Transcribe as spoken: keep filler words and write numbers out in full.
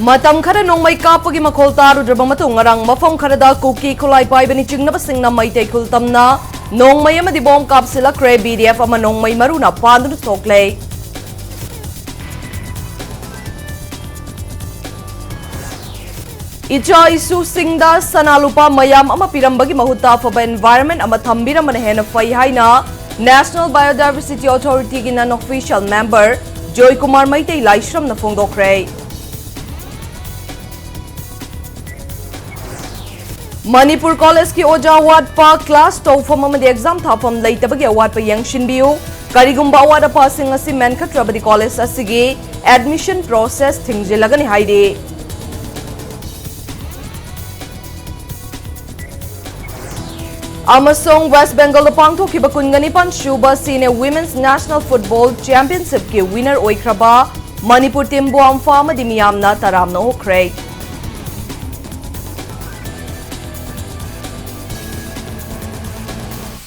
ꯃꯇꯝ ꯈꯔ ꯅꯣꯡꯃꯩ ꯀꯥꯞꯄꯒꯤ ꯃꯈꯣꯜ ꯇꯥꯔꯨꯗ꯭ꯔꯕ ꯃꯇꯨꯡ, ꯉꯔꯥꯡ ꯃꯐꯝ ꯈꯔꯗ ꯀꯨꯀꯤ, ꯈꯨꯠꯂꯥꯏ ꯄꯥꯏꯕꯅꯤ ꯆꯤꯡꯅꯕꯁꯤꯡꯅ ꯃꯩꯇꯩ ꯈꯨꯜ ꯇꯝꯅ ꯅꯣꯡꯃꯩ ꯑꯃꯗꯤ ꯕꯣꯝ ꯀꯥꯞꯁꯤꯜꯂꯛꯈ꯭ꯔꯦ꯫ ꯕꯤ ꯗꯤ ꯑꯦꯐ ꯑꯃ ꯅꯣꯡꯃꯩ ꯃꯔꯨꯅ ꯄꯥꯟꯗꯨꯅ ꯊꯣꯛꯂꯦ꯫ ꯏꯆꯥ ꯏꯁꯨꯁꯤꯡꯗ ꯁꯅꯥ ꯂꯨꯄꯥ ꯃꯌꯥꯝ ꯑꯃ ꯄꯤꯔꯝꯕꯒꯤ ꯃꯍꯨꯠꯇ ꯑꯐꯕ environment ꯑꯃ ꯊꯝꯕꯤꯔꯝꯕꯅ ꯍꯦꯟꯅ ꯐꯩ ꯍꯥꯏꯅ National Biodiversity Authority ꯒꯤ non official member Joykumar Meitei ꯂꯥꯏꯁ꯭ꯔꯝꯅ ꯐꯣꯡꯗꯣꯛꯈ꯭ꯔꯦ꯫ Manipur ꯀꯣꯂꯦꯖꯀꯤ ꯑꯣꯖꯥ ꯋꯥꯠꯄ, class ꯇꯧꯐꯝ ꯑꯃꯗꯤ exam ꯊꯥꯐꯝ ꯂꯩꯇꯕꯒꯤ ꯑꯋꯥꯠꯄ ꯌꯦꯡꯁꯤꯟꯕꯤꯌꯨ꯫ ꯀꯔꯤꯒꯨꯝꯕ ꯑꯋꯥꯠ ꯑꯄꯥꯁꯤꯡ ꯑꯁꯤ ꯃꯦꯟꯈꯠꯇ꯭ꯔꯕꯗꯤ ꯀꯣꯂꯦꯖ ꯑꯁꯤꯒꯤ admission process ꯊꯤꯡꯖꯤꯜꯂꯒꯅꯤ ꯍꯥꯏꯔꯤ꯫ ꯑꯃꯁꯨꯡ ꯋꯦꯁ꯭ꯠ ꯕꯦꯡꯒꯜꯗ ꯄꯥꯡꯊꯣꯛꯈꯤꯕ ꯀꯨꯟꯒ ꯅꯤꯄꯥꯟ ꯁꯨꯕ Senior Women's National Football Championship ꯀꯤ winner ꯑꯣꯏꯈ꯭ꯔꯕ ꯃꯅꯤꯄꯨꯔ team ꯕꯨ ꯑꯝꯐꯥ ꯑꯃꯗꯤ ꯃꯤꯌꯥꯝꯅ ꯇꯔꯥꯝꯅ ꯑꯣꯛꯈ꯭ꯔꯦ꯫